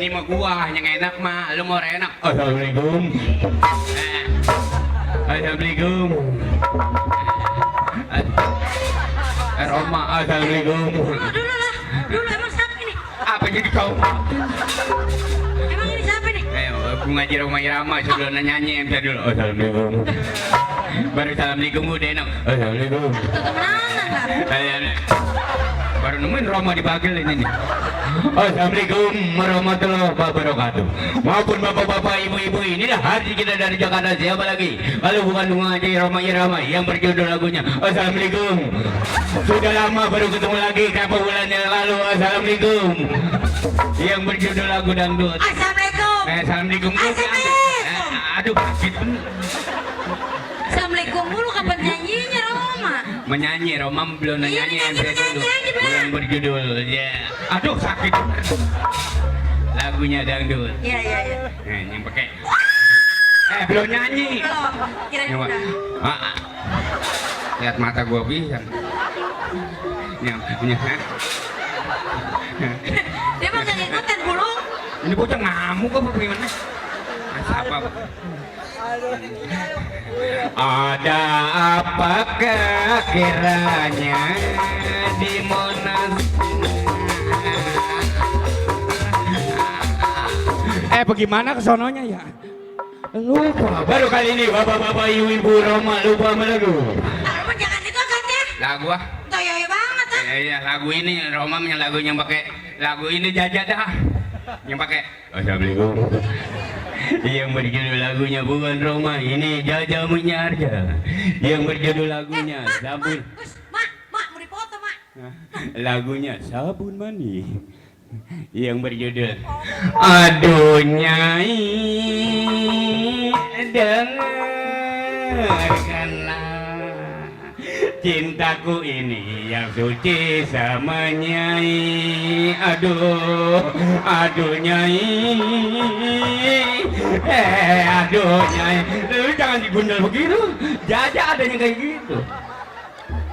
ini mah gua yang enak mah, lu mau enak. Assalamualaikum. Assalamualaikum. Roma, assalamualaikum. Dulu emang siapa ini? Apa jadi kau? Emang ini siapa nih? Aku ngaji Roma Irama sebelum nyanyi yang bisa dulu. Assalamualaikum. Baru assalamualaikum udah enak. Assalamualaikum. Tuh temenan lah. Baru nemuin Roma di bagel ini nih. Assalamualaikum warahmatullahi wabarakatuh. Maupun bapak-bapak, ibu-ibu, inilah hari kita dari Jakarta. Siapa lagi? Kalau bukan Bunga Haji Roma Irama yang berjudul lagunya Assalamualaikum. Sudah lama baru ketemu lagi, berapa bulan yang lalu. Assalamualaikum. Yang berjudul lagu dangdut. Assalamualaikum. Assalamualaikum. Aduh, gitu. Assalamualaikum dulu kapan nyanyinya Roma? Menyanyi, Roma belum nyanyi yang berjudul. Nyanyi, Yang berjudul, ya. Aduh, sakit. Lagunya dangdut. Iya. Yang pakai. Belum nyanyi. Belum. Kirain Nyawa. udah. Lihat mata gua pisang. Punya. Dia mah gak ngikutin bulu. Ini bocah ngamuk apa gimana? Apa? Ada apakah kiranya di Monas? Bagaimana kesononya ya? Lupa. Baru kali ini bapak-bapak, ibu-ibu Roma lupa sama lagu. Roma jangan itu kan ya? Lagu ah? Toyoyo banget ah. Iya, lagu ini Roma yang lagu yang pakai lagu ini Jaja dah. Yang pakai Assalamualaikum. Yang berjudul lagunya bukan Roma, ini Jaja Menyarja. Yang berjudul lagunya Sabun. Mak, mau dipoto mak. Lagunya Sabun Mani. Yang berjudul Aduh Nyai, dengarkanlah cintaku ini yang suci sama Nyai. Aduh Nyai, aduh Nyai. Lu jangan digundal begitu. Jaja adanya kayak gitu.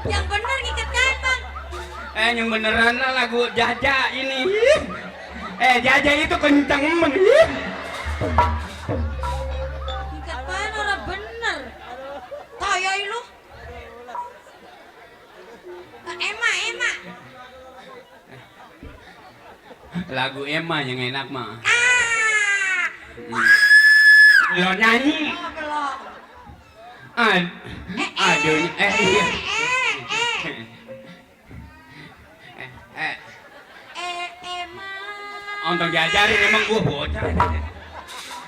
Yang bener ngikat kain bang. Yang beneran lah lagu Jaja ini. Jaja itu kencang emang. Ngikat kain orang bener. Toyoy lu. Emma. Lagu Emma yang enak mah. Ah. Lo nyanyi. Oh, belum. Aduh, iya. Emma. Untuk diajarin emang gua bocah.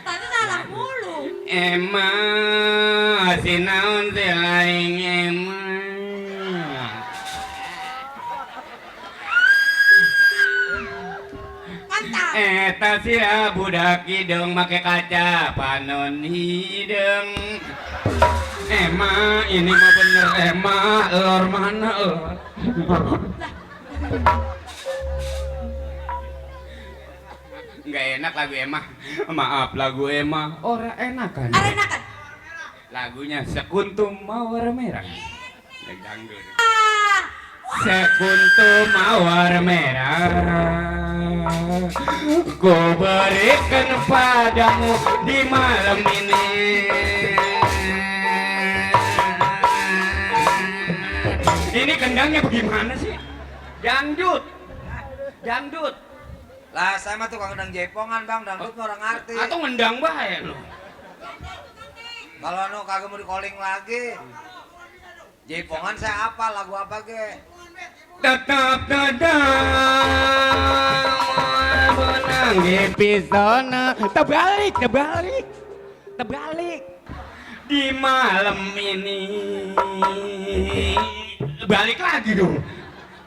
Tadi salah mulu. Emma, sinaun selain Emma. Mantap. Eta sia budak hidung make kaca panon hidung. Emma, ini mah bener Emma, lor mana lor? Nggak enak lagu Emma. Maaf lagu Emma. Ora enakan. Ada enakan. Lagunya Sekuntum Mawar Merah. Dangdut. Ah. Sekuntum mawar merah ku berikan padamu di malam ini. Ini kendangnya bagaimana sih? Dangdut. Lah saya mah tukang gendang jaipongan bang, dangdut mah orang ngerti. Atau ngendang bae lu. Kalau anu kagak mau di calling lagi. Jaipongan saya apa, lagu apa ge? Tetap menang di pisona. Terbalik di malam ini. Balik lagi dong.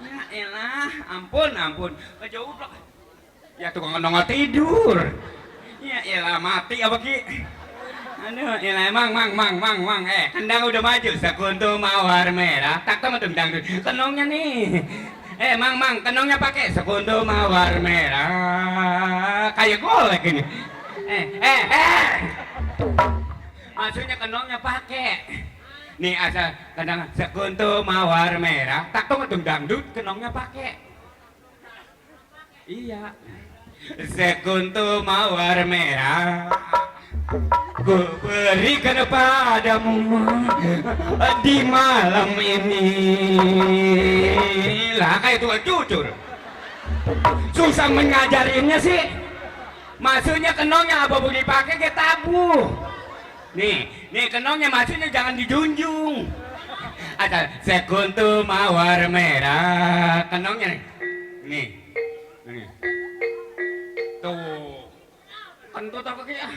Ya elah, ampun. Jauh blok. Ya tukang nongol tidur. Ya elah mati apa ki? Aduh, elah mang. Kendang udah maju. Sekuntum mawar merah. Tak tahu dendang. Kenongnya nih. Mang, kenongnya pakai sekuntum mawar merah. Kayak golek ini. Maksudnya kenongnya pakai. Nih asal kendang sekuntum mawar merah. Tak tahu dendang kenongnya pakai. Iya. sekuntum mawar merah ku berikan padamu di malam ini. Lah kayak itu jujur susah mengajarinnya sih. Maksudnya kenongnya apa boleh dipakai ke tabu. Nih kenongnya maksudnya jangan dijunjung. Ada sekuntum mawar merah kenongnya nih. Nih. Tuh. Kentut apa kayak?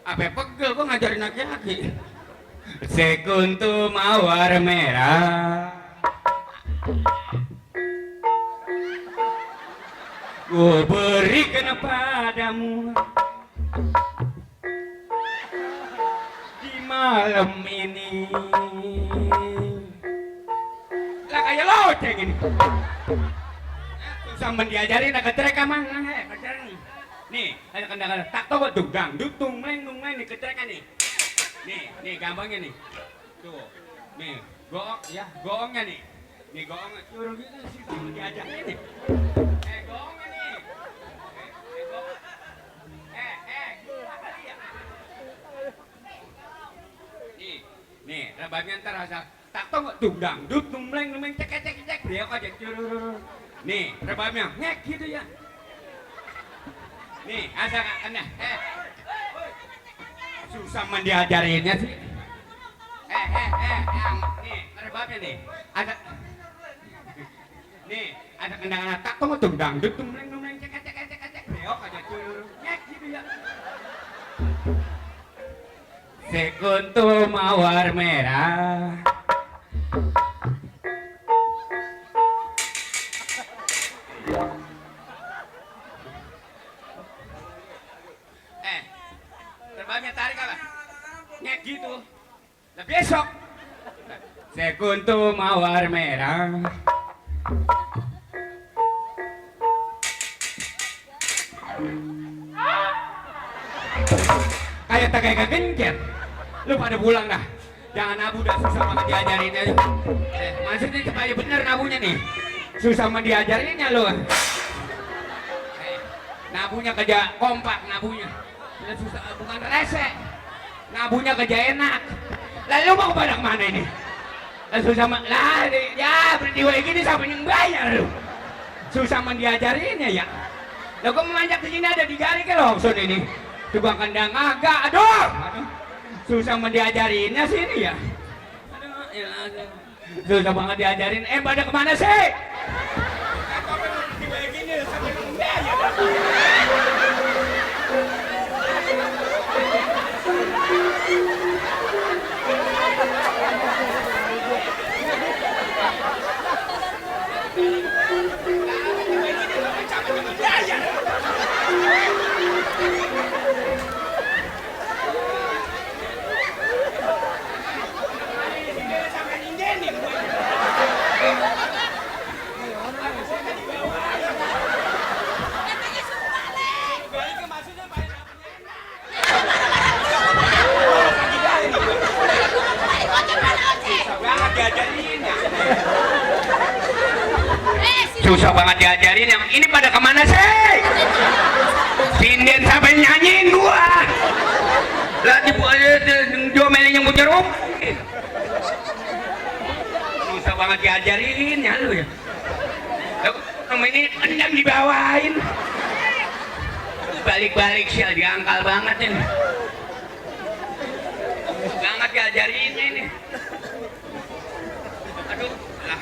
Apa pegel kok ngajarin laki-laki? Sekuntum mawar merah ku berikan padamu di malam ini. Lah kayak loceng ini. Susah diajarin agak trek amang. Nih, ada kadang-kadang tak tahu dugang, dutung mleng nih ketrekan nih. Nih gampangnya nih. Tuh. Nih, goongnya nih. Nih goong curug gitu sih sama diajarin nih. Goongnya nih. Goong. Gila kali ya. Nih, rebabnya ntar rasa tak tahu dugdang, dutung mleng cek dia aja curug. Nih, rebabnya ngek gitu ya. Nih, ada anda, susah diajarinnya sih. Nih, rebabnya nih, ada kendang-kendang tak tunggu tungdang, dutung cek, reok aja curug, ngek gitu ya. Sekuntum mawar merah. Terbangnya tarik apa? Ngek gitu. Nah besok sekuntum mawar merah kayak tak kayak kegencet. Lu pada pulang dah. Jangan nabu dah, susah banget diajarin aja. Maksudnya supaya bener nabunya nih. Susah banget diajarinnya lu. Nabunya kerja kompak nabunya. Susah, bukan rese. Nabunya kerja enak. Lalu mau pada kemana ini? Susah lah, ya berarti kayak gini siapa yang bayar lu? Susah diajarinnya ya. Lo kok memanjat ke sini ada digaring ke Longson ini. Coba kandang agak, aduh. Susah diajarinnya sini ya. Aduh, susah banget diajarin. Pada kemana sih? Kayak gini siapa yang bayar? Susah banget diajarin yang ini pada kemana sih? Sinden sampai nyanyiin gua. Lah diomelin yang punya rumah. Susah banget diajarin ya lu ya. Nama ini endang dibawain. Balik-balik sih diangkal banget ini. Banget diajarinnya ini. Aduh, lah.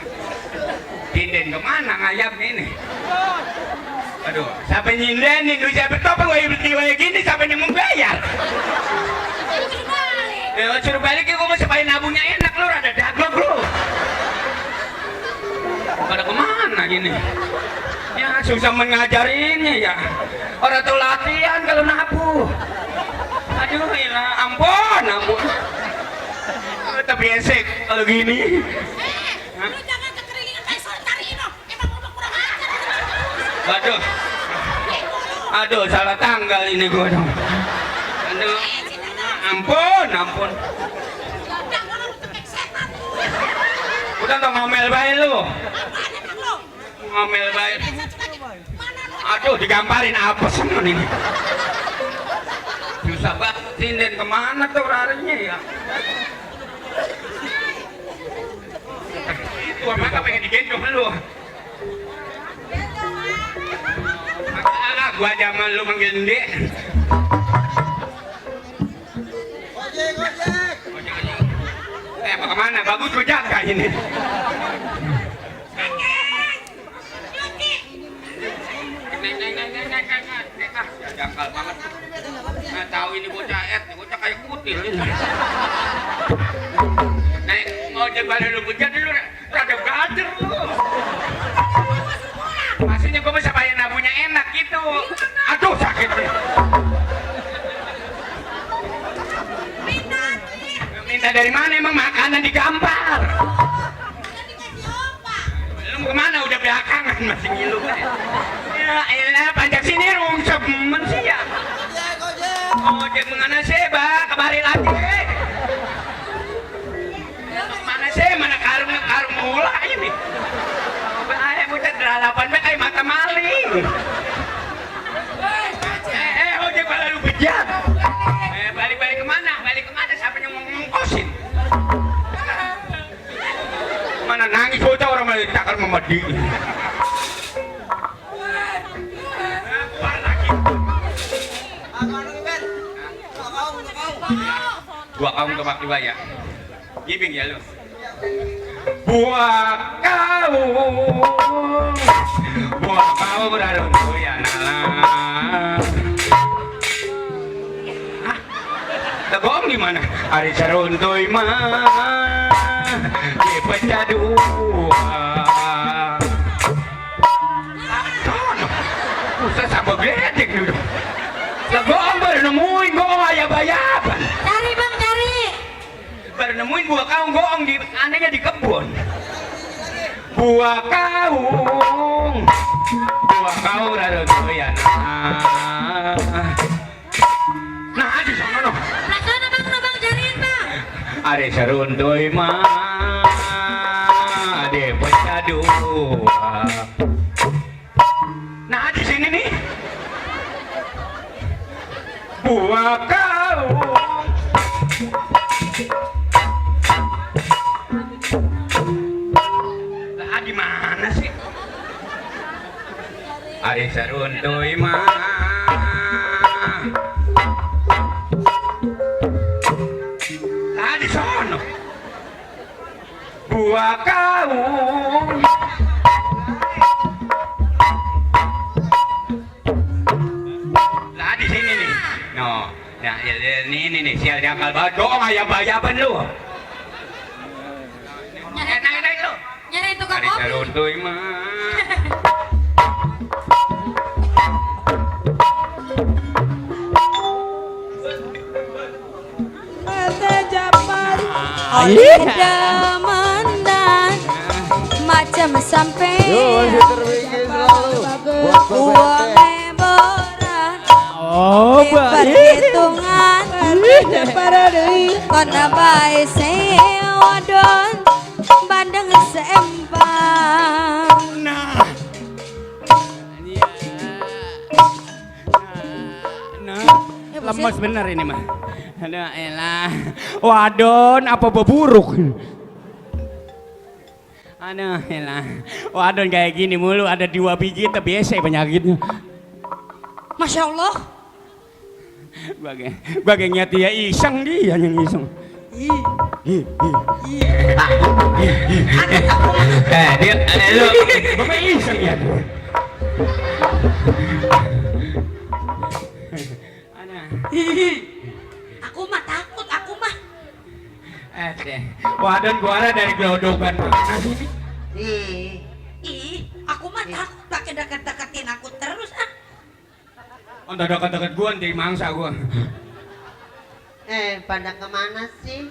Sinden kemana ngayapnya ini? Aduh, siapa nyindenin? Lu siapa topeng kayak gini, siapa yang membayar? Ya, suruh balik ya, gua mau supaya nabungnya enak, lu rada daglok lu. Pada kemana gini? Ya, susah mengajarinnya ya. Orang tuh latihan kalau nabu. Aduh, ya ampun. Tapi esek kalau gini. Lu jangan kekeringan kayak sore tari ini. Emang udah kurang ajar. Aduh, salah tanggal ini gua dong. Aduh, ampun. Udah tau ngomel baik lu. Ngomel baik. Aduh, digamparin apa sih ini? Susah banget sinden kemana tuh larinya ya? Itu apa nggak pengen digendong lu? Gua zaman lu manggil Ndek. Ojek, ojek. Apa kemana? Bagus lu jaga ini. Jangkal banget. Nggak tahu ini bocah bocah kayak kutil ini. Naik ojek balik lu bujat dulu, rada gader lu. Maksudnya gue bisa bayar nabunya enak gitu. Aduh sakit nih. Minta dari mana emang makanan digambar? Lu mau kemana udah belakangan masih ngilu kan? Ya elah panjang sini rungsep sih ya. Ojek, ojek. Ojek mengana seba kembali lagi. Mana sih mana karung mulai ini. Bahaya bocah deralapan be kayak mata maling. Ojek malah lu bejat. Balik kemana? Balik kemana? Siapa yang mau ngongkosin? Mana nangis bocah orang malah ditakal memedi. Dua kaum ke bakti ya. Gibing ya lu. Buah kau beralung ya nalar. Tegong di mana? Ari saruntuy mah dipecah dua. Usah sama gledek dulu. Tegong baru nemuin gong ayab-ayaban. Cari bang, cari. Baru nemuin buah kaung goong di anehnya di kebun. Buah kaung saruntuy ya nah di sana no. Nah sana bang, cariin bang. Ari saruntuy mah dipecah dua. Nah di sini nih. Buah kaung. Lah di mana sih? Ari saruntuy mah di sono. Buah kaung. Lah di sini nih. No. Ya, ini nih sial jangkal banget. Doang ayam-ayaban lu. Naik lu. Nyari tukang Ari kopi. saruntuy mah. Demenan macam sampai selalu buat uang eboran perhitungan kona bae sewadon bandeng seempang. Lemes bener ini mah. Aduh elah. Wadon apa beburuk? Aduh elah. Wadon kayak gini mulu ada 2 biji tapi biasa penyakitnya. Masya Allah. Bagainya dia iseng dia yang iseng. Dia lu bapak iseng ya. Aku mah takut, aku mah. Wadon gua ada dari gerodokan. Ih, aku mah takut pakai deket-deketin aku terus ah. Untuk dekat-dekat gua nanti mangsa gua. Pada kemana sih?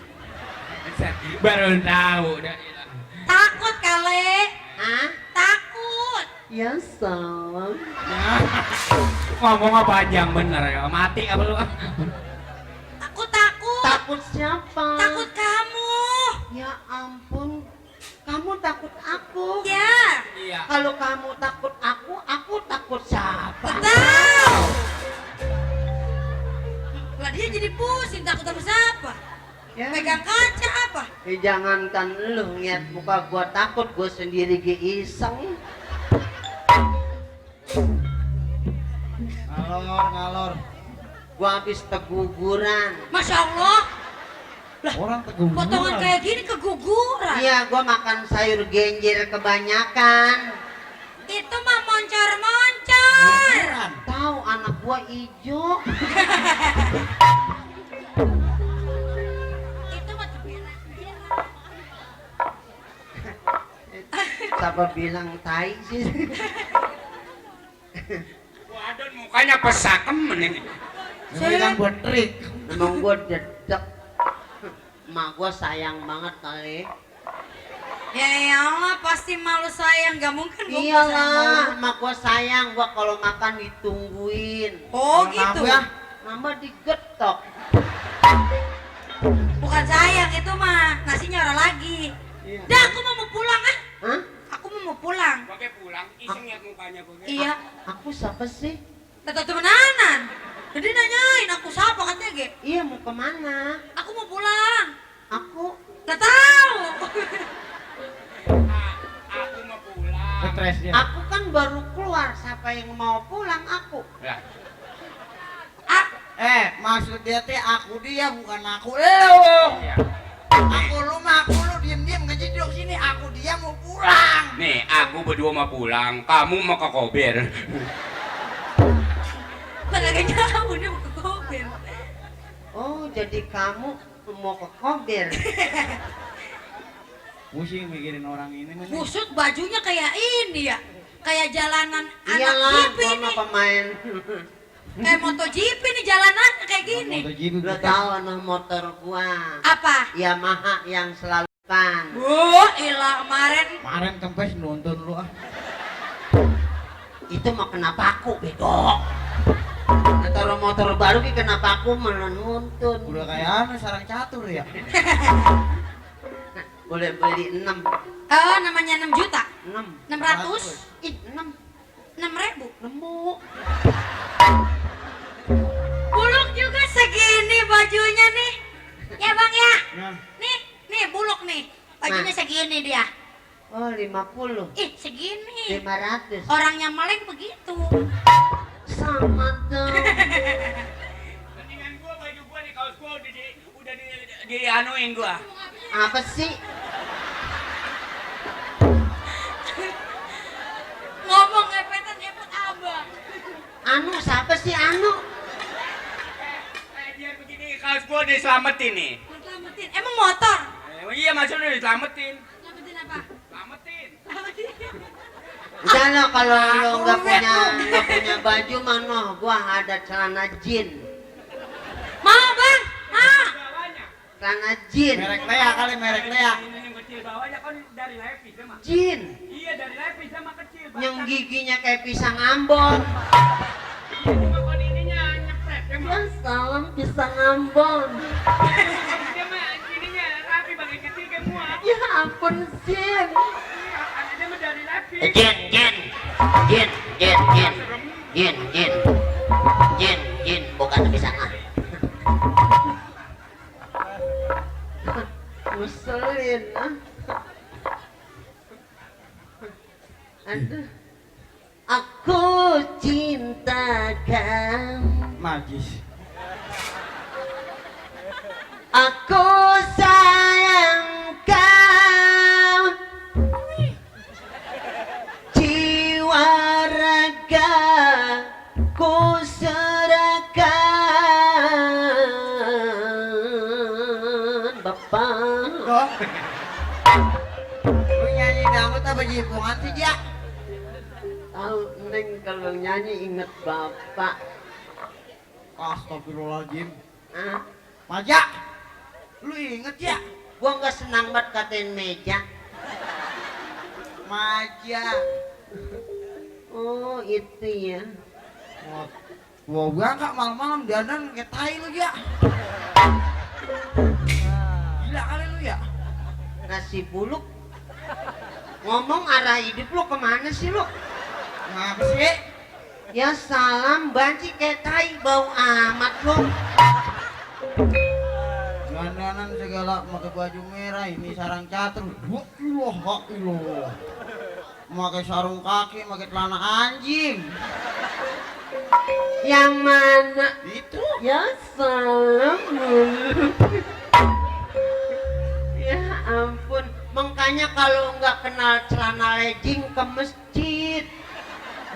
Baru tahu dah. Takut kali. Hah? Takut. Ya salam. Ngomong panjang bener ya, mati apa lu? Aku takut. Takut siapa? Takut kamu. Ya ampun. Kamu kamu takut aku. Ya. Iya. Kalau kamu takut aku takut siapa? Tahu. Lah dia jadi pusing takut sama siapa? Ya. Pegang kaca apa? Jangankan lu ngeliat muka gua takut, gua sendiri iseng. Ngalor. Gua habis keguguran. Masya Allah. Orang teguh. Potongan kayak gini keguguran. Iya, gua makan sayur genjer kebanyakan. Itu mah moncor-moncor. Tahu anak gua ijo. Itu mah cemilan. Siapa bilang tai sih? Waduh, mukanya pesakem ini. Saya buat trik. Emang gua dedek. Mak gua sayang banget kali. Ya iyalah pasti malu sayang, gak mungkin gua sayang Iyalah, malu. mak gua sayang, gua kalau makan ditungguin. Oh Kalau gitu. nambah, nambah digetok. Bukan sayang itu mah, nasinya orang lagi. Iya. Dah aku mau pulang ah. Hah? Aku mau pulang. Pakai pulang, iseng lihat mukanya gue. Iya. Aku siapa sih? Tetap temenanan. Jadi nanyain aku siapa katanya Ge. Iya, mau kemana? Aku mau pulang. Aku Gak tahu. Aku mau pulang. Stres dia. Aku kan baru keluar, siapa yang mau pulang aku? Ya. Ah, Maksud dia teh aku dia bukan aku. Iya. Aku lu diem ngejedok sini. Aku dia mau pulang. Nih, aku berdua mau pulang, kamu mau ke Kober. tenaganya kamu dia mau ke Kober. Oh, jadi kamu mau ke Kober? Pusing mikirin orang ini. Busut bajunya kayak ini ya. Kayak jalanan anak Iyalah, GP gua nih. mah pemain. Kayak MotoGP nih jalanannya kayak gini. Lu tahu nah motor gua? Apa? Yamaha yang selalu kan. Ilah kemarin. Kemarin kempes nonton lu ah. Itu mah kenapa aku bedok? Motor motor baru ki kenapa aku malah nuntun? Udah kayak anu sarang catur ya. Boleh beli 6. Oh, namanya 6 juta. 6. 600. Ih, 6. 6.000. Nemu. Buluk juga segini bajunya nih. Ya Bang ya. Nah, Nih buluk nih. Bajunya segini dia. Oh, 50. Ih, segini. 500. Orangnya meleng begitu. Sama dong. Mendingan gua baju gua nih, kaos gua udah di anuin gua. Apa sih? Ngomong ngepetan epet abang. Anu, siapa sih Anu? Biar begini, kaos gua diselamatin nih. Selamatin. Emang motor? Iya, maksudnya diselamatin. Selamatin apa? Selamatin. Udah lo kalau lo nggak punya baju mana? Gua ada celana jin. Mau Bang? Mau. Bawahnya. Celana jin. merek Lea kali merek Lea. Ini yang kecil bawahnya kan dari levis sama. Jin. Iya, dari levis sama kecil. Yang giginya kayak pisang Ambon. Iya, cuma kon ininya nyepret ya, Ya Mak. salam pisang Ambon. Dia mah ininya rapi bang, yang kecil kayak muat. Ya ampun Jin. Iya, anaknya mah dari levis. Jin. Jin, bukan pisang ah. Ngeselin ah. Aduh. Aku cinta kamu. Magis. Aku sayang kau. Jiwa raga ku serahkan Bapak. Kok? Lu nyanyi dangdut apa jimpongan sih, Ja? Tahu neng kalau nyanyi inget Bapak. Astagfirullahaladzim. Ah, Maja, lu inget ya? gua nggak senang banget katain meja. Maja. Oh itu ya. Gua berangkat malam-malam dandan kayak tai lu ya. Gila kali lu ya. Nasi buluk Ngomong arah hidup lu kemana sih lu? Ngapa sih? Ya salam banci kayak tai bau amat lu. Dandanan segala pakai baju merah, ini sarang catur. Wah, iloh, hak iloh. Pakai sarung kaki, pakai celana anjing. Yang mana? Itu. Ya salam. Ya ampun, makanya kalau nggak kenal celana legging ke masjid,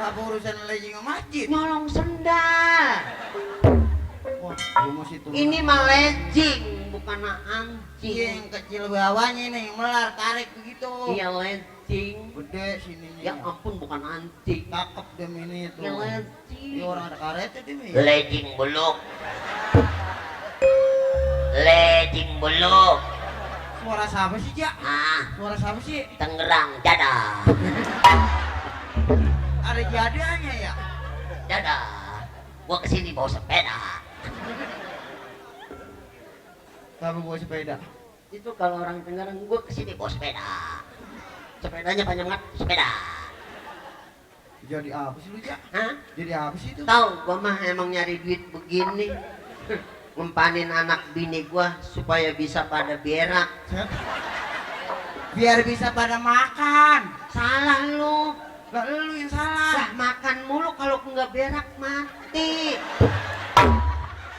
Apa urusan legging sama masjid? nyolong sendal. Wah, gua masih tua. Ini mah legging, bukan anjing. yang kecil bawahnya nih, yang melar tarik begitu. Iya legging. Gede sininya. Ya ampun, bukan anjing. Cakep dem ini tuh. Ya legging. Ini orang ada karetnya dem. Legging buluk. Legging buluk. Suara siapa sih, Jak? Ah, Suara siapa sih? Tangerang, dadah. Ada jadanya ya? Dadah. Gua kesini bawa sepeda. Siapa bawa sepeda? Itu kalau orang Tangerang, gua kesini bawa sepeda. Sepedanya panjang banget, sepeda. Jadi apa sih lu, Jak? Hah? Jadi apa sih itu? Tahu, gua mah emang nyari duit begini. Ngempanin anak bini gua supaya bisa pada berak. Biar bisa pada makan. Salah lu. Lah lu yang salah. Lah makan mulu kalau nggak berak mati.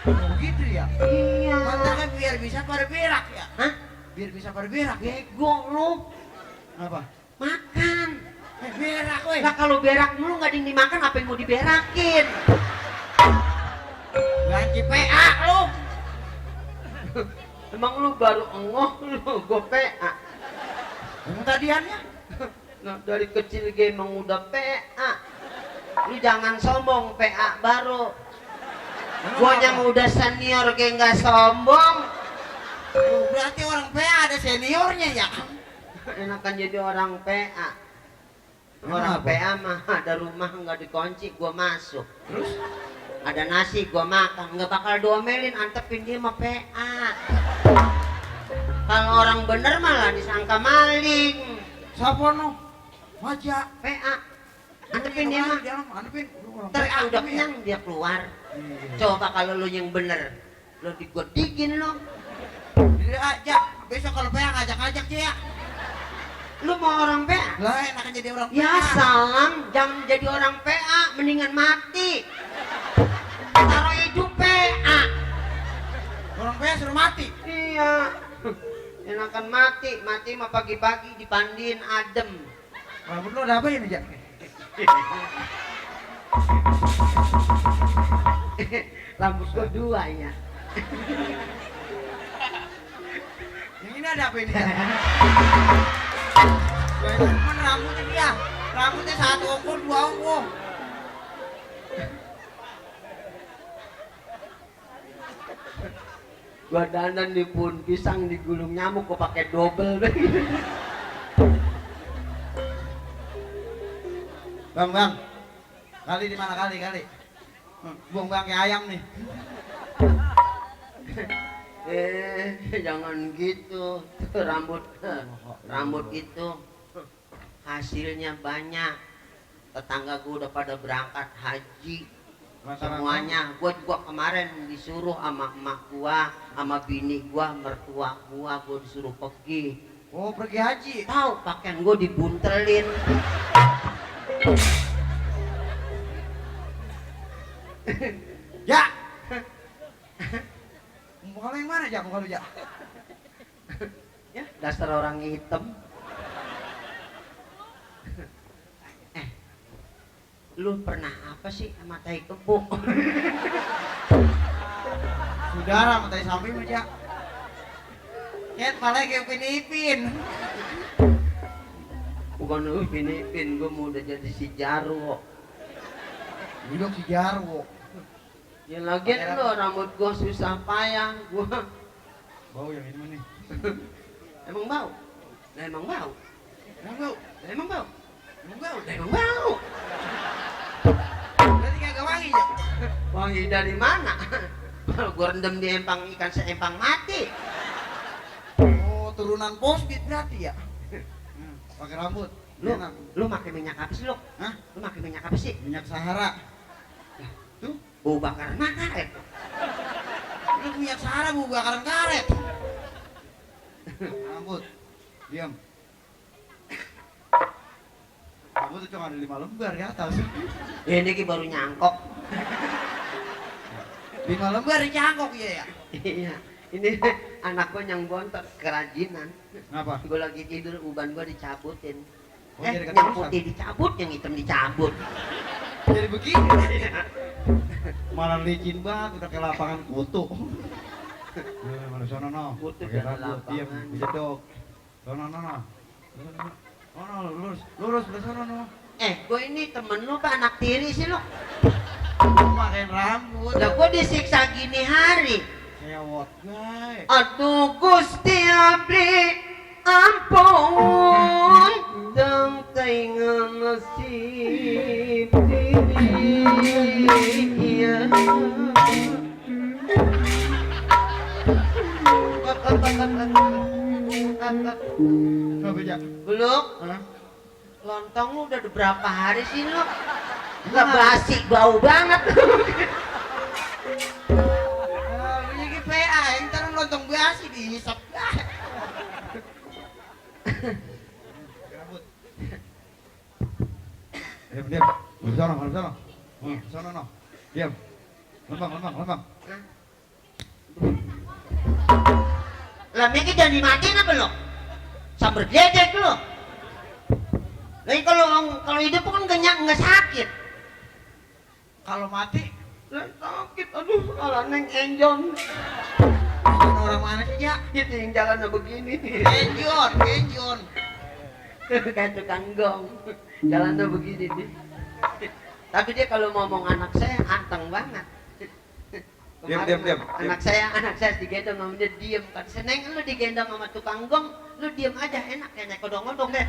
Oh, gitu ya? Iya. Katanya biar bisa pada berak ya? Hah? Biar bisa pada berak. Bego lu. Apa? Makan. Berak, weh. Lah kalau berak mulu nggak ada yang dimakan, apa yang mau diberakin? Ganti PA lu. Emang lu baru engoh lu, gua PA. Emang tadiannya? Nah, dari kecil gue emang udah PA. Lu jangan sombong, PA baru. Gua yang udah senior gue nggak sombong. Oh, berarti orang PA ada seniornya ya? Enakan jadi orang PA. Orang Kenapa? PA mah ada rumah nggak dikunci, gua masuk. Terus? Ada nasi gua makan, nggak bakal diomelin, antepin dia mah PA. Kalau orang bener malah disangka maling. Siapa no? Wajah. PA. Antepin dia mah. Antepin. Ntar kalau udah kenyang dia keluar. Coba kalau lu yang bener, lu digodikin lu. Jadi aja. Besok kalau PA ngajak-ngajak dia. Lu mau orang PA? Lah enakan jadi orang PA. Ya salam, jangan jadi orang PA, mendingan mati. Taruh hidup PA. Orang PA suruh mati. Iya. Enakan mati, mati mah pagi-pagi dipandiin adem. Rambut lu ada apa ini, Jak? Rambut gua dua ya. Yang ini ada apa ini, Jak? Cuman rambutnya dia. Rambutnya satu ongkol, dua ongkol. Gua dandan di pohon pisang digulung nyamuk, gua pakai double. Bang. Kali di mana kali? Buang kayak ayam nih. Jangan gitu. Tuh, rambut itu hasilnya banyak. Tetangga gua udah pada berangkat haji. Semuanya, gua juga kemarin disuruh sama emak gua, sama bini gua, mertua gua disuruh pergi. Oh, pergi haji. Tahu pakaian gua dibuntelin. Ya. Muka lu yang mana, Jak? Muka lu, Jak? Ya, dasar orang hitam. Lu pernah apa sih sama tai kebo? Saudara sama tai samping mah, Jak. Ket palanya kayak Upin Ipin. Bukan Upin Ipin, gua mau udah jadi si Jarwo. Hidup si Jarwo. Ya lagian lo rambut gua susah payah, gua Bau yang ini mah nih. emang bau. Nah, emang bau. Emang bau. Nah, emang bau. Emang bau. Nah, emang bau. Berarti kagak wangi, Jak. Wangi dari mana? Kalau gua rendam di empang ikan seempang mati. Oh, turunan Posbit berarti ya. pakai rambut. Lu Enak. lu pakai minyak apa sih lu? Hah? Lu pakai minyak apa sih? Minyak Sahara. Tuh, Bau bakar karet. lu minyak Sahara bu bakaran karet. Rambut. Diam. Rambut tuh cuma ada 5 lembar di atas. Ini ki baru nyangkok. 5 lembar di cangkok ya. Iya. Ini anak gua yang bontot kerajinan. Kenapa? Gua lagi tidur, uban gua dicabutin. Oh, jadi Yang keterusan. putih dicabut, yang hitam dicabut. Jadi begini. Malah licin banget, udah kayak lapangan kutu. Mana sono no? Kutu Pakai dan rambut, diam, lapangan. dijedok. Sono no. Sono lurus belah sono no. Gua ini temen lu apa anak tiri sih lu? Pakai rambut. Lah gua disiksa gini hari. Sewot guys. Aduh Gusti Abdi, ampun, dang taingan nasib diri. Iya. Kenapa ya? Belum, Hah? lontong lu udah berapa hari sih lu? Nggak basi, bau banget. Lu jadi PA, ntar lontong basi dihisap. Rambut. Diam. Di sono. Sono no. Diam. Lempang. Lah Miki jangan dimatiin apa lo? Sambar gedek lo. Lagi kalau hidup kan nggak sakit. Kalau mati, Lah sakit, aduh, ala neng enjon. orang mana sih ya? Itu yang jalannya begini. Genjon. Kayak tukang gong. Jalannya begini nih. Tapi dia kalau ngomong anak saya anteng banget. Diam. Anak saya digendong sama dia diem. Kan seneng lu digendong sama tukang gong, lu diem aja, enak kayak odong-odong deh.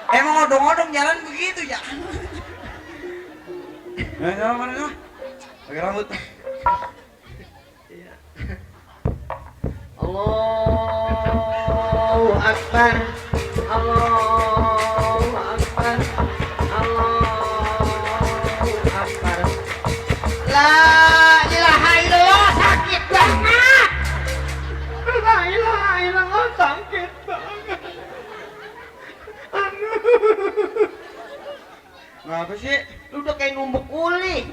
Emang odong-odong jalan begitu ya? Mana? Pakai rambut. Iya. Allahu Akbar. Allahu Akbar. Allahu Akbar. La ilaha illallah, sakit banget. La ilaha illallah, sakit banget. Ngapa sih? Lu udah kayak numbuk uli.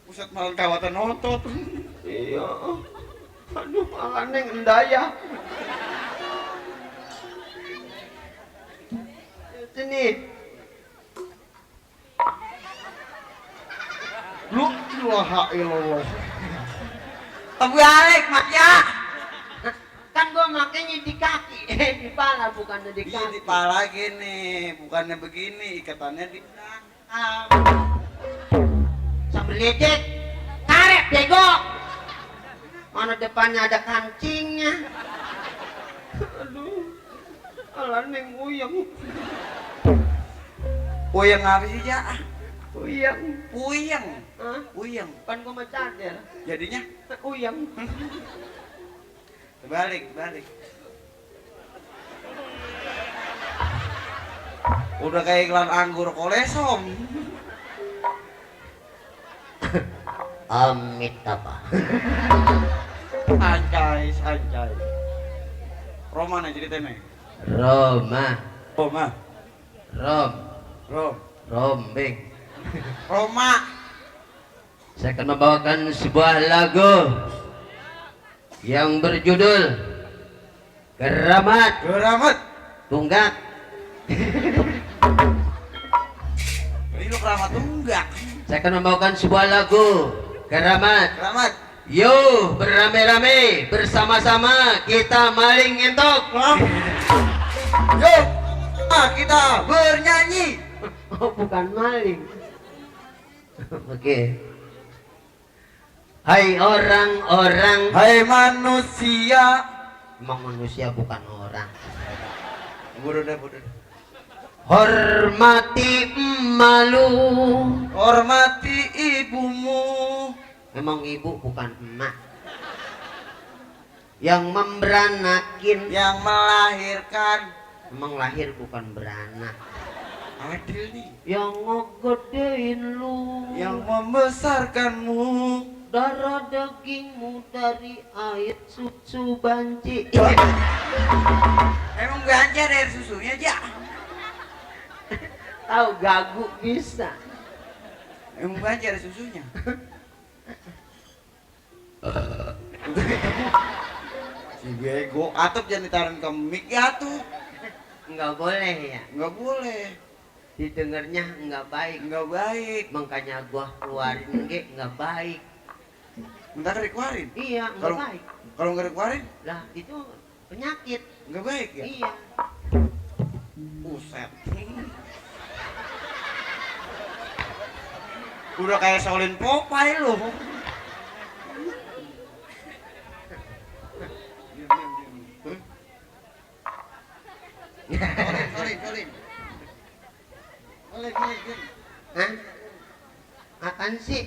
Pusat malah kawatan otot. Iya. Aduh, ala neng endaya. Sini. Lu ilaha illallah. Terbalik Mas ya. Kan gua makanya di kaki, di pala bukannya di Di kaki. pala gini, bukannya begini, ikatannya di belakang. Sambil lecet, karet bego. Mana depannya ada kancingnya. Aduh, ala neng uyang. Puyeng apa sih ya? Uyang. Puyeng. Hah? Puyeng. Kan gua mah cadel. Jadinya Uyang. balik. Udah kayak iklan anggur kolesom. Amitabha. Anjay. Romana ceritanya. Roma. Rombeng. Roma. Saya akan membawakan sebuah lagu yang berjudul Keramat Tunggak. Ini lu keramat tunggak. Saya akan membawakan sebuah lagu Keramat. Yo, beramai-ramai bersama-sama kita maling entok. Yo, kita bernyanyi. Oh, bukan maling. Oke. Hai orang-orang. Hai manusia. Emang manusia bukan orang. Bodoh deh. Hormati emalu. Hormati ibumu. Memang ibu bukan emak. yang memberanakin, yang melahirkan. emang lahir bukan beranak, Adil nih. yang ngegedein lu, Yang membesarkanmu. darah dagingmu dari air susu banci. Emang banci ada air susunya aja. Tahu gagu bisa. Emang banci ada susunya. Si bego, atap jangan ditaruh ke mic ya tuh. Nggak boleh ya, Nggak boleh, didengarnya nggak baik. nggak baik. Makanya gua keluarin nggak baik. Bentar dikeluarin. Iya, nggak Kalau baik. kalau nggak dikeluarin, Lah itu penyakit. nggak baik ya. Iya. Buset. Udah kayak Solin Popeye lu. Solin. Hah? Apaan sih?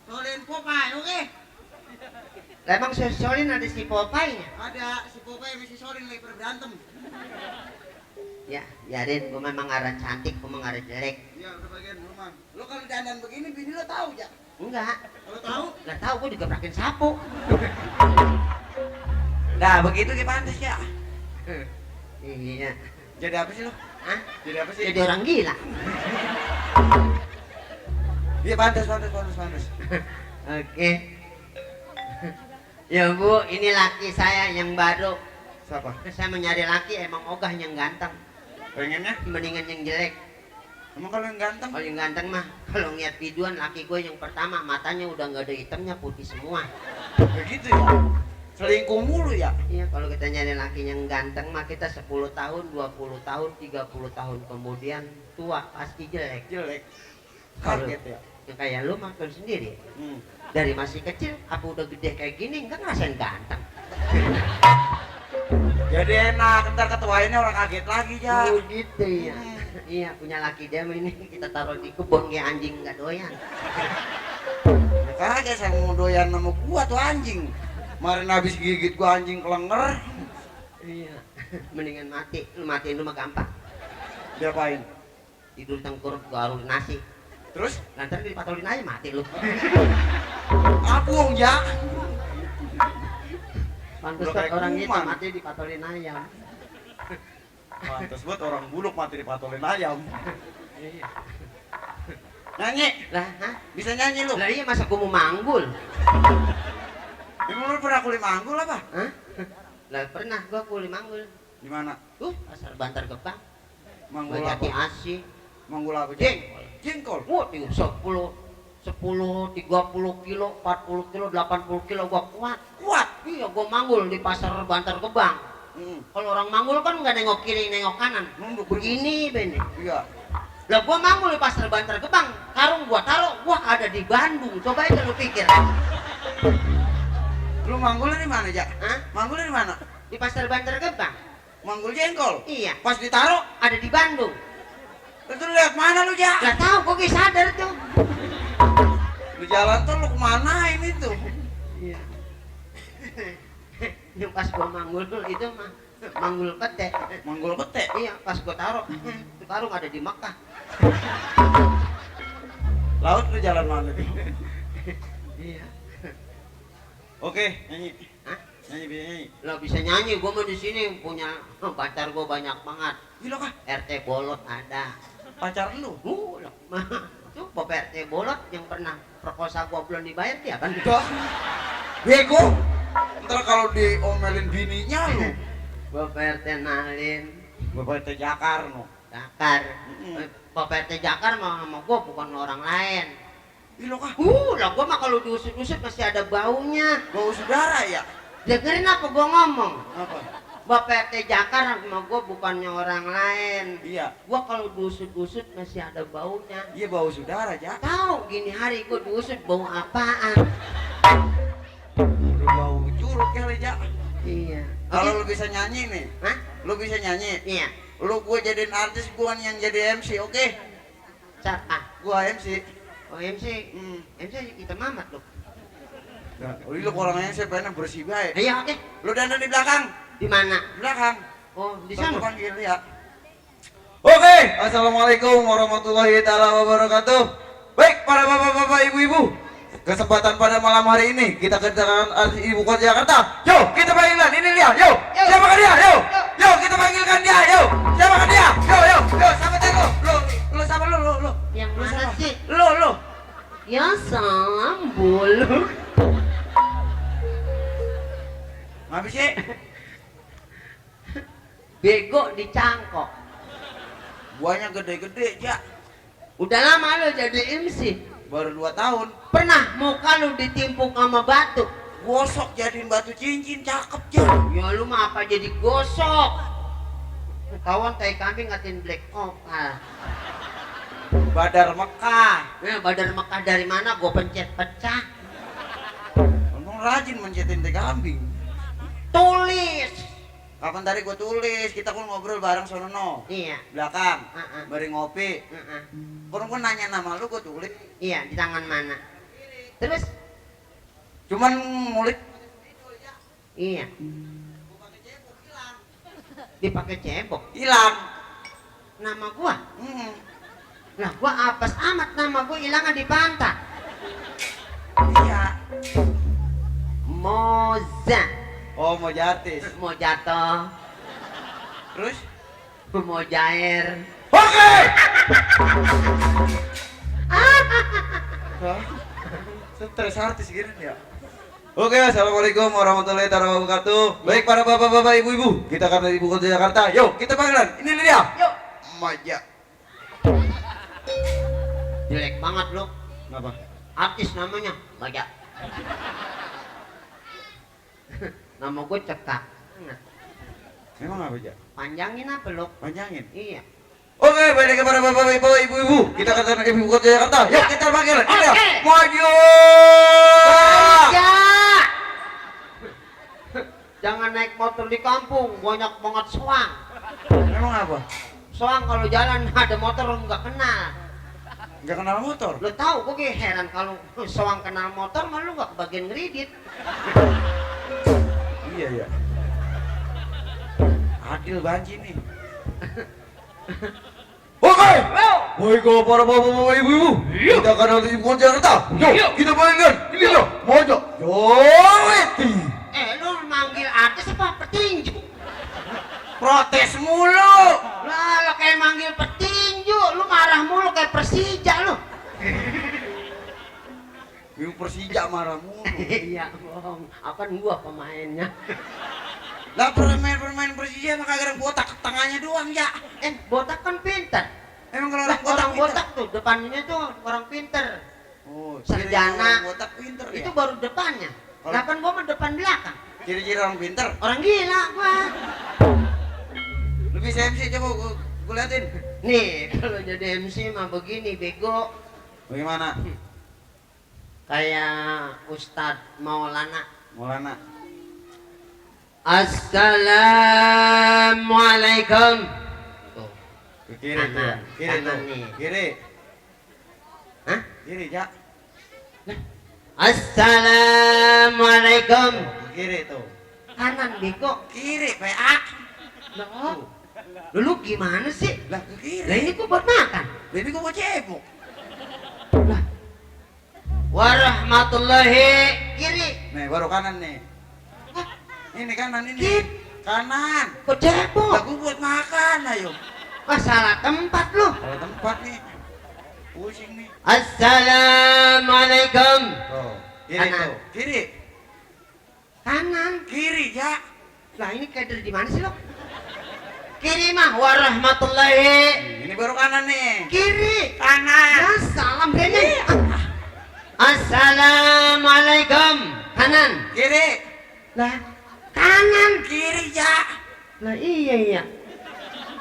Solin Popeye, oke? Lah emang Solin ada si Popeye-nya? Ada si Popeye sama si Solin lagi pada berantem. Ya, biarin, gua memang arah cantik, gua memang arah jelek. Iya, udah bagian rumah. Lo kalau dandan begini bini lo tahu ya? Enggak. Kalau tahu, Lah tahu gua digebrakin sapu. Nah begitu kayak pantas ya. Iya. Jadi apa sih lo? Hah? Jadi apa sih? Jadi orang gila. Iya pantas. Oke. Ya Bu, ini laki saya yang baru. Siapa? Saya mencari laki emang ogah yang ganteng. Pengennya? Mendingan yang jelek. Emang kalau yang ganteng? Kalau yang ganteng mah, kalau ngeliat videoan laki gue yang pertama matanya udah nggak ada hitamnya, putih semua. Begitu ya? Selingkuh mulu ya? Iya, kalau kita nyari laki yang ganteng mah kita 10 tahun, 20 tahun, 30 tahun kemudian tua pasti jelek. Jelek. Kalau Kaget ya? yang kayak lu mah kan sendiri. Hmm. Dari masih kecil, apa udah gede kayak gini nggak ngerasain ganteng. Jadi enak, ntar ketuainnya orang kaget lagi ya. Oh gitu ya. Iya, punya laki dia mah ini kita taruh di kebun kayak anjing nggak doyan. Kagak saya mau doyan sama gua tuh anjing. Kemarin habis gigit gua anjing kelenger. Iya. Mendingan mati, lu matiin lu mah gampang. Diapain? Tidur tengkurap gua arul nasi. Terus? Nanti dipatolin aja mati lu. Aku ya. Pantes Udah buat kayak orang itu kuman. mati dipatolin ayam. Pantes buat orang buluk mati dipatolin ayam. Iya. Nyanyi? Lah, hah? Bisa nyanyi lu? Lah iya masa gua mau manggul? Emang lu pernah kuli manggul apa? Hah? Lah pernah gua kuli manggul. Di mana? Pasar Bantar Gebang. Manggul Gua jati apa? asih. Manggul apa? Jengkol. Jengkol. Waduh, 10, 30 kilo, 40 kilo, 80 kilo gua kuat. Kuat. Iya, gua manggul di pasar Bantar Gebang. Kalau orang manggul kan nggak nengok kiri, nengok kanan. Nunduk Begini, Bene. Iya. Lah gua manggul di pasar Bantar Gebang, karung gua taruh, gua ada di Bandung. Coba aja lu pikir. Lu manggulnya di mana, Jak? Hah? Manggulnya di mana? Di pasar Bantar Gebang. Manggul jengkol. Iya, Pas ditaruh, ada di Bandung. itu lu lihat mana lu, Jak? Gak tahu, gua gak sadar tuh. Di jalan tuh lu kemana ini tuh? Iya. Yang pas gua manggul itu mah manggul pete. Manggul pete. Iya, pas gua taruh, itu karung ada di Mekah. Laut lu jalan mana tuh? Iya. Oke, nyanyi. Hah? Nyanyi, bisa nyanyi. Lah bisa nyanyi, gua mah di sini punya pacar gua banyak banget. Gila kah? RT Bolot ada. Pacar lu? Lah, tuh Bapak RT Bolot yang pernah perkosa gua belum dibayar dia kan. Dah. Bego. Ntar kalau diomelin bininya lu. Bapak RT Nalin, Bapak RT Jakar no. Jakar. Mm-mm. Bapak RT Jakar mah sama gua bukan orang lain. Gila kah? Lah gua mah kalau diusut-usut masih ada baunya. Bau saudara ya? Dengerin apa gua ngomong. Apa? Bapak RT Jakar sama gua bukannya orang lain. Iya. Gua kalau diusut-usut masih ada baunya. Iya bau saudara, Jak. Tahu gini hari gua diusut bau apaan? Udah bau curug kali, Jak. Iya. Kalau lu bisa nyanyi nih, Hah? lu bisa nyanyi. Iya. Lu gua jadiin artis, gua yang jadi MC, oke? Siapa? Gua MC. Oh MC. MC hitam amat lu. Nah, lu orangnya saya pengen bersih baik. Iya oke. Lu dandan di belakang. Di mana? Di belakang. Oh di Saya sana. panggil ya. Oke, assalamualaikum warahmatullahi taala wabarakatuh. Baik para bapak-bapak, ibu-ibu, kesempatan pada malam hari ini kita kedatangan ibu kota Jakarta. Yo, kita panggilkan ini dia. Yo, siapa dia? Yo, kita panggilkan dia. Yo, siapa dia? Yo, sama lu. Lu sama lu. Yang Lu mana sama. sih? Lu. Ya sambul. Ngapa sih? Bego dicangkok. Buahnya gede-gede, ya. Udah lama lo jadi MC. Baru 2 tahun. Pernah muka lu ditimpuk sama batu? Gosok jadiin batu cincin, cakep, ya. Ya lu mah apa jadi gosok? Kawan tai kambing ngatin black opal. Badar Mekah. Ya Badar Mekah dari mana? Gua pencet pecah. Untung rajin mencetin teh kambing. Tulis. Kapan tadi gua tulis, kita kan ngobrol bareng sono no. Iya. Belakang, Heeh. bareng ngopi. Kurang gua nanya nama lu, gua tulis. Iya, di tangan mana? Terus? Cuman ngulik. Iya. Dipakai cebok. Hilang. Nama gua? Hmm. Lah gua apes amat nama gua hilang di pantat. Iya. Moza. Oh, mau jatis. Mau jatuh. Terus? Mau jair. Oke. Stres artis gini ya. Oke, assalamualaikum warahmatullahi wabarakatuh. Baik para bapak-bapak, ibu-ibu, kita akan dari ibu kota Jakarta. Yuk, kita panggilan. Ini dia. Yuk. Maja. Jelek banget lu. Kenapa? Artis namanya Baja. Nama gue Cekak. Memang apa aja? Panjangin apa lu? Panjangin. Iya. Oke, balik kepada bapak-bapak, ibu-ibu. Kita akan dari ibu kota Jakarta. Yuk, kita panggil. Ini dia. Oke. Maju. Baja. Jangan naik motor di kampung, banyak banget soang. Memang apa? Soang kalau jalan ada motor lu nggak kenal. Nggak kenal motor. Lu tahu gue kayak heran kalau soang kenal motor malu nggak kebagian ngeridit. Iya, iya. Adil banci nih. Oke. Baik para bapak-bapak, ibu-ibu. Kita akan dari ibu kota Jakarta. Yuk, kita panggilkan. Ini dia. Mojo. Joeti. Lu manggil artis apa petinju? Protes mulu. Lah, lo kayak manggil petinju, lu marah mulu kayak Persija lu. Ibu Persija marah mulu. Iya, bohong. Akan gua pemainnya. Lah permain Persija mah kagak ada botak tangannya doang ya. Botak kan pintar. Emang kalau Lah, orang botak orang pinter? botak tuh depannya tuh orang pintar. Oh, Sarjana. orang botak pinter ya. Itu baru depannya. Lah kan gua mah depan belakang. Ciri-ciri orang pinter. Orang gila gua. Lebih MC coba gua liatin. Nih, kalau jadi MC mah begini bego. Bagaimana? Kayak Ustadz Maulana. Maulana. Assalamualaikum. Tuh. Ke kiri tuh ya. Kiri Kanan tuh. nih. Kiri. Hah? Kiri ya. Assalamualaikum. Ke kiri tuh. Kanan bego. Kiri PA. Loh. Lu gimana sih? Lah ke kiri. Lah ini gua buat makan. Lah ini gua mau cebok. Lah. Warahmatullahi kiri. Nih baru kanan nih. Hah? Ini kanan ini. Kiri. Kanan. Kok cebok? Lah gua buat makan ayo. Ah, salah tempat lu. Kalau tempat nih. Pusing nih. Assalamualaikum. Oh, kiri Kanan. tuh. Kiri. Kanan. Kiri ya. Lah ini kayak dari mana sih lo? Kiri mah warahmatullahi. Ini baru kanan nih. Kiri. Kanan. Ya salam Bene. Assalamualaikum. Kanan. Kiri. Lah kanan. Kiri ya. Lah iya.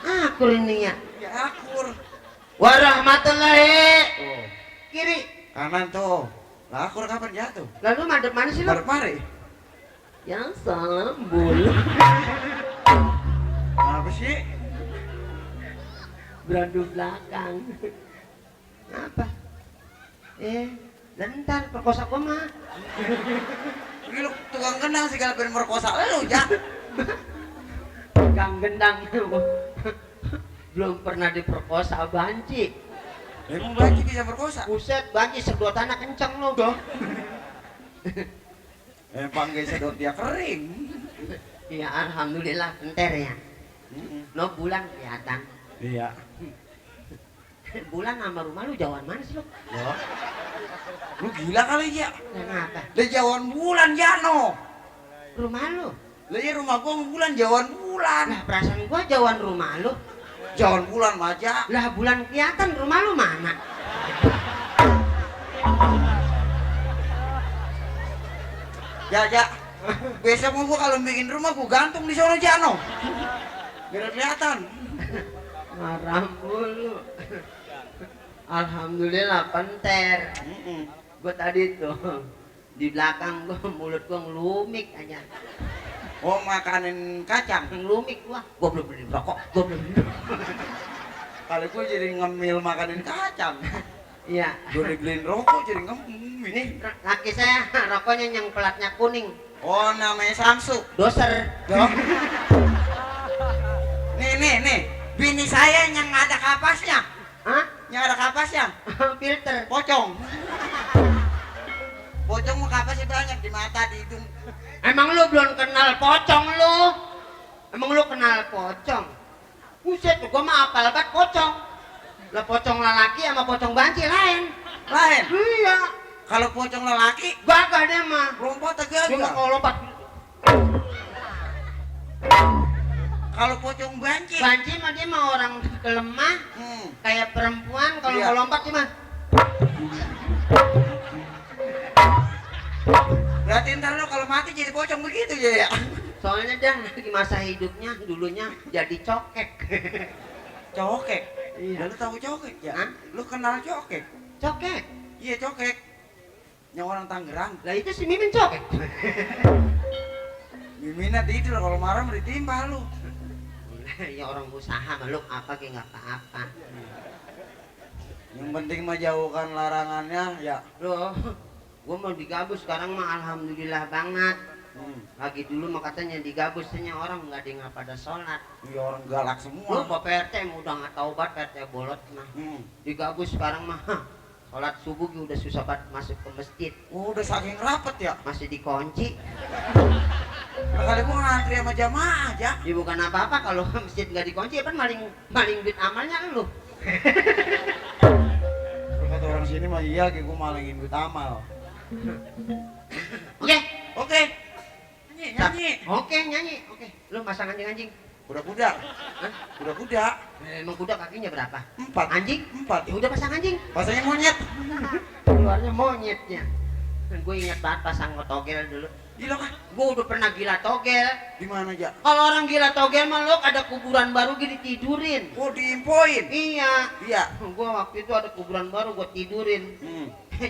Aku ini ya. Ya akur. Warahmatullahi. Tuh. Kiri. Kanan tuh. Lah akur kapan jatuh? Lalu madep mana sih lo? Baru mari. Ya salam bulu. Apa sih? Beradu belakang. Apa? Lentar perkosa gua mah. Ini lu tukang gendang segala pengen merkosa lu, Jak. Kang gendang. Belum pernah diperkosa banci. Emang Banci bisa merkosa? Buset, banci sedotannya kenceng lu dong. Emang gak sedot dia kering. Ya alhamdulillah enter ya. No bulan kelihatan. Iya. Bulan sama rumah lu jauhan mana sih lu? Loh. Lu gila kali ya? Kenapa? Lah jauhan bulan Jano. Rumah lu? Lah ya rumah gua sama bulan jauhan bulan. Lah perasaan gua jauhan rumah lu. Jauhan bulan aja. Lah bulan kelihatan rumah lu mana? Ya. Besok mau gua kalau bikin rumah gua gantung di sono Jano. Biar kelihatan. Marah mulu. Alhamdulillah penter. Gua tadi tuh di belakang gua mulut gua ngelumik aja. Oh makanin kacang. Ngelumik gua belum beli rokok, gua belum beli. Kalau gua jadi ngemil makanin kacang. Iya. Gua dibeliin rokok jadi ngemil. Ini laki saya rokoknya yang pelatnya kuning. Oh namanya Samsu. Doser. Dong. Nih. Bini saya yang ada kapasnya. Hah? Yang ada kapasnya. Filter. Pocong. Pocong mau kapasnya banyak di mata, di hidung. Emang lu belum kenal pocong lu? Emang lu kenal pocong? Buset, gua mah apal banget pocong. Lah pocong lelaki sama pocong banci lain. Lain. Iya. Kalau pocong lelaki, Gagah dia mah. lompat Dia mah agak. kalau lompat. Kalau pocong banci, Banci mah dia mah orang kelemah. Kayak perempuan kalau Iya. mau lompat dia mah. berarti ntar lo kalau mati jadi pocong begitu ya. Soalnya dia lagi masa hidupnya dulunya jadi cokek. Cokek. Iya. Ya, lu tahu cokek ya? Hah? Lu kenal cokek? Cokek. Iya cokek. Yang orang Tangerang. Lah itu si Mimin cokek. Mimina tidur kalau marah mau ditimpa lu. Ya orang usaha meluk apa kayak nggak apa-apa. Yang penting mah jauhkan larangannya ya. Loh, gua mau digabus sekarang mah alhamdulillah banget. Lagi dulu mah katanya digabusnya orang nggak ada yang pada sholat. Iya orang galak Lu semua. Pak PRT mau udah nggak taubat PRT bolot mah. Digabus sekarang mah sholat subuh udah susah banget masuk ke masjid. Oh, udah saking rapet ya. Masih dikunci. Nah, kali gua ngantri sama jamaah aja. Ya bukan apa-apa kalau masjid nggak dikunci ya kan maling duit amalnya lu. Kalau kata orang sini mah iya, kayak gua malingin duit amal. Oke. Oke. Nyanyi. Oke nyanyi. Oke. Lu pasang anjing-anjing. Kuda-kuda. Hah? Kuda-kuda. Emang kuda kakinya berapa? 4. Anjing? 4. Ya udah pasang anjing. Pasangnya monyet. Keluarnya monyetnya. Gue ingat banget pasang togel dulu. Gila kan? Gue udah pernah gila togel. Di mana aja? Kalau orang gila togel mah lo ada kuburan baru gini tidurin. Oh, diimpoin. Iya. Iya. Gue waktu itu ada kuburan baru gue tidurin.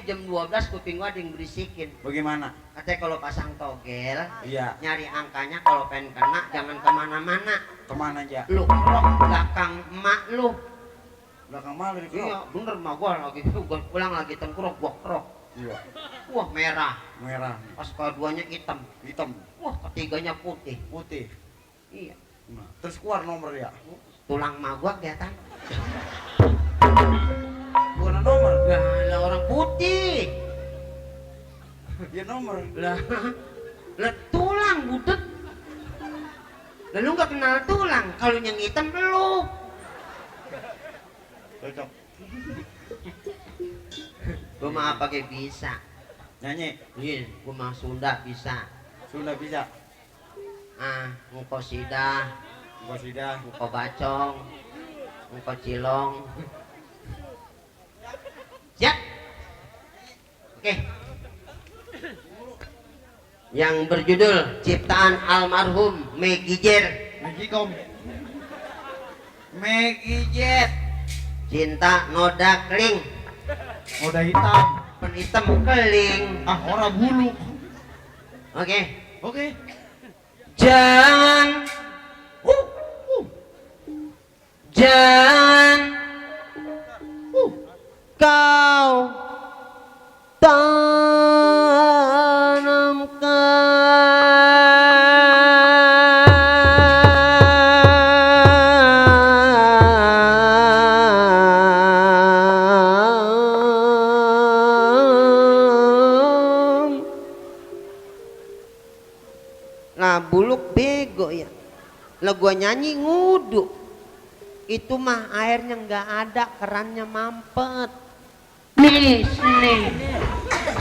Jam 12 kuping gue ada yang berisikin. Bagaimana? Katanya kalau pasang togel, Iya. nyari angkanya kalau pengen kena jangan kemana-mana. Kemana aja? Lu kerok belakang emak lu. Belakang malu di Iya bener mah gue lagi gue pulang lagi tengkurap gue kerok. Iya. Wah merah. Merah. Pas keduanya hitam. Hitam. Wah ketiganya putih. Putih. Iya. Nah, terus keluar nomor ya? Tulang mah gua kelihatan. Bukan nomor. Lah orang putih. Ya nomor. Lah tulang budet. Lah lu nggak kenal tulang. Kalau yang hitam lu. Cocok. Gua mah apa kayak bisa. Nyanyi. Iya, gua mah Sunda bisa. Sunda bisa. Engko sidah, Gua sidah. engko bacong, engko cilong. Siap. Oke. Yang berjudul ciptaan almarhum Megijer. Magikom. Maggie Jet. Cinta noda keling, Udah hitam. penitem keling. Ora bulu. Oke. Oke. Jangan jangan kau Lah gua nyanyi ngudu. Itu mah airnya nggak ada, kerannya mampet. Nih,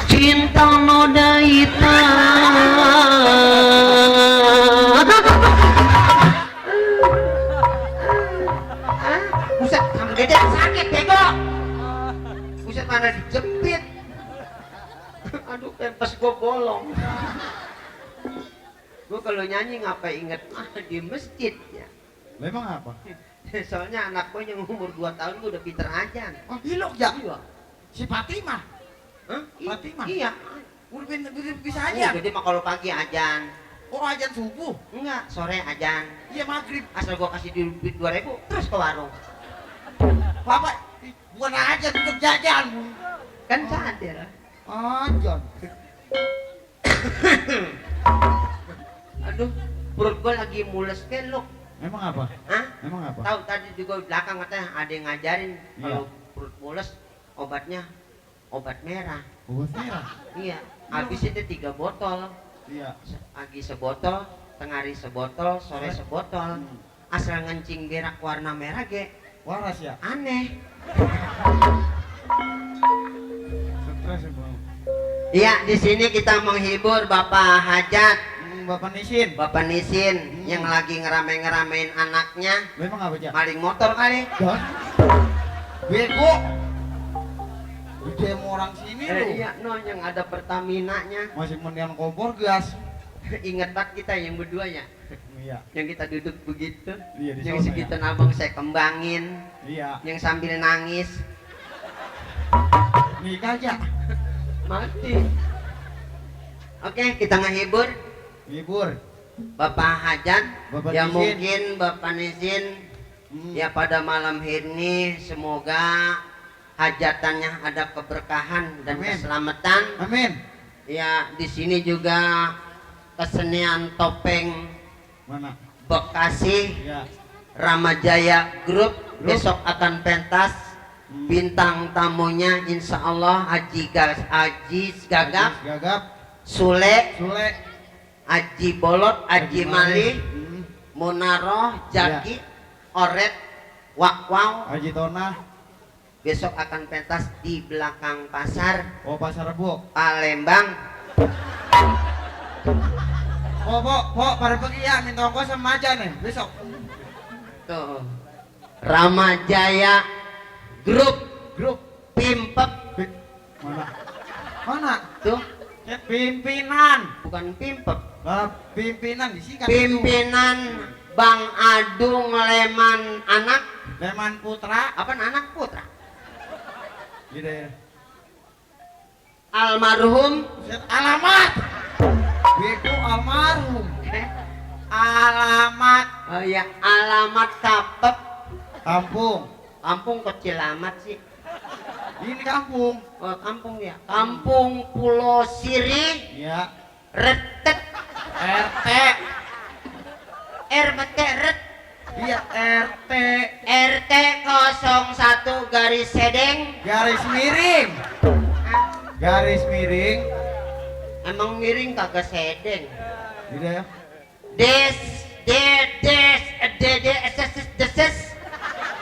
cinta noda hitam. Buset, kamu dede sakit bego. Buset, mana dijepit. Aduh, pempes gua bolong. Gua kalau nyanyi ngapain inget di masjid ya. Memang apa? Soalnya anak gue yang umur 2 tahun gue udah pinter ajan. Oh, hilok ya? Iya. Si Fatimah. Hah? Fatimah? Iya. Udah bisa Oh, aja. jadi mah kalau pagi ajan. Oh, ajan subuh. Enggak, sore ajan. Iya, maghrib. Asal gua kasih duit 2.000 terus ke warung. Bapak, bukan ajan untuk jajan. Kan sadar. Ajan. Aduh, perut gua lagi mules kan lu. Memang apa? Hah? Memang apa? Tahu tadi juga belakang katanya ada yang ngajarin kalau perut mules obatnya obat merah. Obat merah. Iya, habis itu 3 botol. Iya. Pagi sebotol, tengah hari sebotol, sore sebotol. Asal ngencing berak warna merah ge Waras ya? aneh. Stres ya, Bang. Iya, di sini kita menghibur Bapak Hajat, Bapak Nisin. Bapak Nisin yang lagi ngerame-ngeramein anaknya Memang apa, Jak? maling motor kali. Dan bego. Gede mau orang sini lu. Iya, no yang ada Pertamina-nya. Masih mendingan kompor gas. Ingat banget kita yang berdua ya, Iya. yang kita duduk begitu, Iya, di yang sono, segitu abang saya kembangin, Iya. yang sambil nangis Nikah aja. mati. Oke, kita ngehibur Libur. Bapak Hajat. Bapak Ya Nisin. mungkin Bapak Nisin ya pada malam ini semoga hajatannya ada keberkahan dan Amin. keselamatan. Amin. Ya di sini juga kesenian topeng Mana? Bekasi Ya. Ramajaya Group besok akan pentas. Bintang tamunya insya Allah Haji Gagap, Gagap. Sule, Sule. Haji Bolot, Haji Mali, Hmm. Munaroh, Jaki, Oret, Wakwau. Haji Tona. Besok akan pentas di belakang pasar Oh, Pasar Rebo. Palembang. Po, pada pergi ya, minta ongkos sama aja nih, besok. Tuh. Ramajaya Group Grup. Pimpep. Mana? Mana? Tuh, Pimpinan. bukan Pimpep. Lah, pimpinan disikat. Pimpinan Bang Adung Leman anak. Leman Putra. Apa anak putra? Gitu ya. Almarhum. Set alamat. Bego almarhum. Eh, Alamat. oh ya, alamat Kapep. Kampung. Kampung kecil amat sih. Ini kampung. Oh, kampung ya. Kampung Pulau Siri, Ya. Retek, RT. RT, Ret, Iya, RT. RT 01 garis sedeng. Garis miring. Ah, Garis miring. emang miring kagak sedeng. Gitu ya. Des, deses,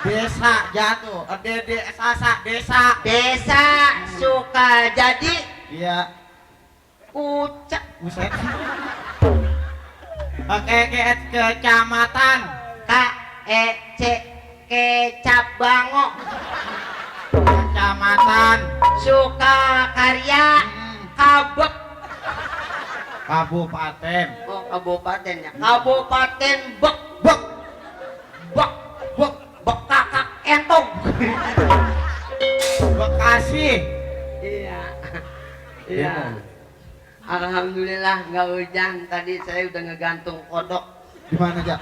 Desa jatuh. Dede sasa desa. desa suka jadi Iya. Kucak. Buset. Oke, kecamatan. KEC Kecap Bango. Kecamatan. Suka karya Kabek. Kabupaten. Oh, kabupaten ya. Kabupaten Bek Bek. Bek Bek. Bekakak Entong. Bekasi. Iya. Iya. Alhamdulillah nggak hujan. Tadi saya udah ngegantung kodok Di mana aja?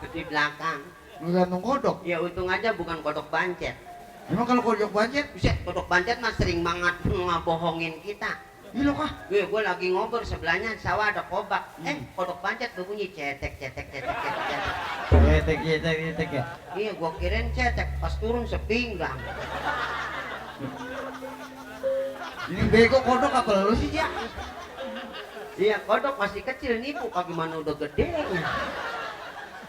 di belakang. Ngegantung kodok. Ya untung aja bukan kodok bancet. Emang kalau kodok banjir, Buset, kodok bancet mah sering banget ngabohongin kita. gila kah? Gue lagi ngobrol sebelahnya sawah ada kobak. Kodok bancet berbunyi cetek. Cetek ya. Iya, gua kirain cetek, pas turun sepinggang. Ini bego kodok apa lu sih, ya? Iya, kodok masih kecil nih, Bu. Bagaimana udah gede.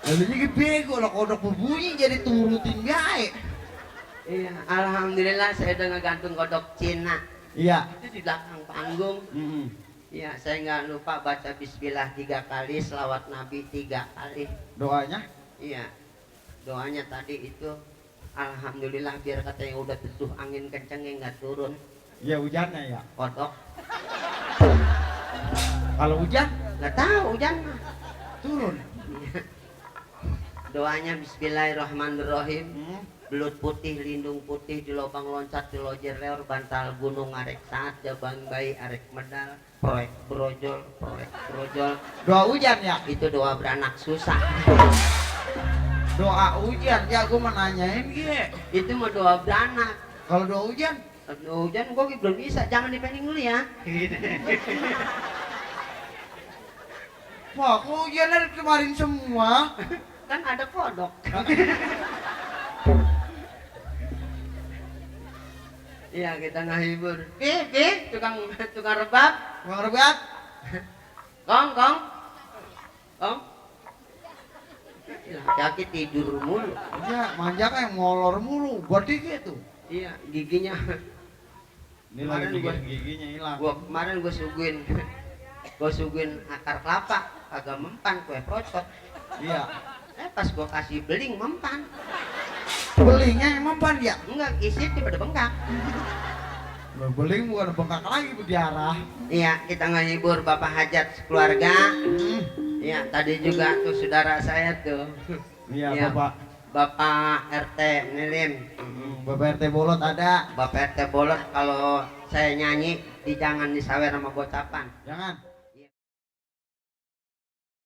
Lalu jadi bego lah kodok berbunyi jadi turutin baik. Iya, alhamdulillah saya udah ngegantung kodok Cina. Iya. Itu di belakang panggung. Iya, saya nggak lupa baca Bismillah 3 kali, selawat Nabi 3 kali. Doanya? Iya, doanya tadi itu alhamdulillah biar katanya udah teduh angin kencengnya nggak turun. Ya hujannya ya. Kodok Kalau hujan nggak tahu hujan mah. turun. Iya. Doanya Bismillahirrahmanirrahim. Belut putih, lindung putih, di lubang loncat, di lojer leor, bantal gunung, arek saat, jabang bayi, arek medal, proyek brojol, proyek brojol. Doa hujan ya. Itu doa beranak susah. Doa hujan ya, gue mau nanyain Ge. Itu mah doa beranak. Kalau doa hujan, Doa hujan gue belum bisa, jangan dipending dulu ya. wah kok hujannya kemarin semua. Kan ada kodok. Iya, kita ngehibur. Tukang rebab. Bang Rebab, Kong. Laki-laki tidur mulu. ya manja kayak molor mulu, berarti gitu. Iya, giginya. Ini Kemarin lagi gua- giginya hilang. Kemarin gue suguin akar kelapa, agak mempan kue procot. Iya. Pas gue kasih beling mempan. Belingnya emang pan ya? Enggak, isi pada bengkak. Beling bukan bengkak lagi berdiarah. Iya, kita ngehibur Bapak Hajat sekeluarga. Iya, tadi juga tuh saudara saya tuh. Iya, Bapak. Bapak RT Nilim. Bapak RT Bolot ada. Bapak RT Bolot kalau saya nyanyi jangan disawer sama gocapan. Jangan.